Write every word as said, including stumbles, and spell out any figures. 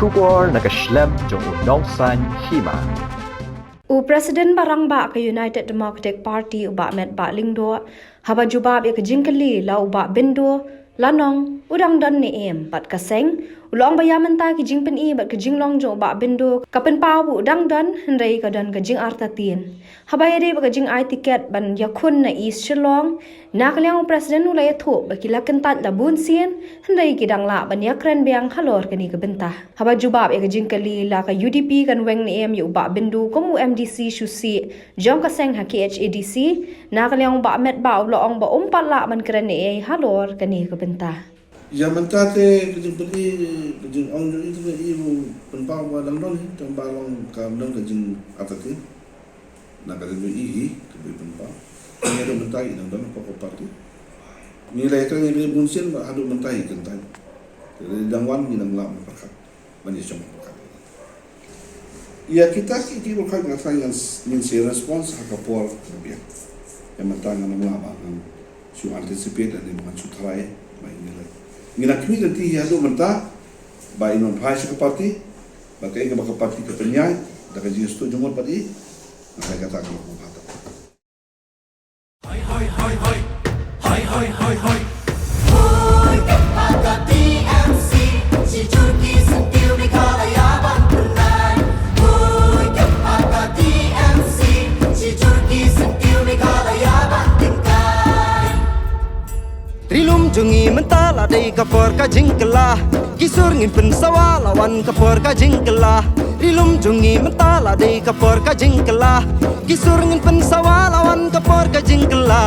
Khubor na ka shlem jong u Nongsaiñ Hima. U President ba rangbah ka United Democratic Party u Bah Metbah Lyngdoh, haba jubab ïa ka jingkylli la u Bah Bindo, la ong u dang don ne em bad ka seng, u la ong ba ïa mynta ki jingpyni bad ka jinglong jong u Bah Bindo ka pynpaw ba u dang don, hynrei ka don ka jingartatien. Haba ïadei bad ka jingai tiket ban ïakhun na East Shillong, na ka liang u President u la ïathuh ba ki la kyntait la bun sien, hynrei ki dang lah ban ïakren biang halor kane ka bynta. Haba jubab ïa ka jingkylli la ka U D P kan weng ne em ïa u Bah Bindo kum u M D C shu sih jong ka seng ha K H A D C, na ka liang u Bah Metbah u la ong ba um pat lah ban kren ne ei halor kane ka bynta. Ïa mynta te ka jingpyni, ka jingong jong i te i u pynpaw ba dang don hi, tang ba long ka don ka jingartatien na ka ri jong i hi, kaba i pynpaw. Ngi haduh mynta i dang don hapoh ka party. Ngi la ïakren ïa ka bun sien ba haduh mynta i kyntait. Te dang wan ngi dang lah ban pyrkhat, ban ïashong pyrkhat. Ïa kita ki, ki pyrkhat nga thrang ngin, ngin sa response ha ka por kaba biang. Ïa mynta ngan ym lah ba ngan shu anticipate lane ngan shu tharai ba ïa ngi leh. Ngi la khmih lynti hi haduh mynta ba in wan phai sha ka party, ba kaei kaba ka party ka pynïaid da ka jingsngewthuh jingmut bad i, nga tharai kata ka long kaba bha. Hoi, hoi, hoi, hoi. Hoi, hoi, hoi, hoi. Hoi, kata ka T M C. Shi jur ki syntiew Meghalaya ban pynlait. Hoi, kata ka T M C. Shi jur ki syntiew Meghalaya ban pynlait. Ri lum jong ngi mynta la dei ka por ka jingkylla. Ki sur ngin pynsawa la wan ka por ka jingkylla. Ri lum jong ngi mynta la dei ka por ka jingkylla. Ki sur ngin pynsawa la wan ka por ka jingkylla.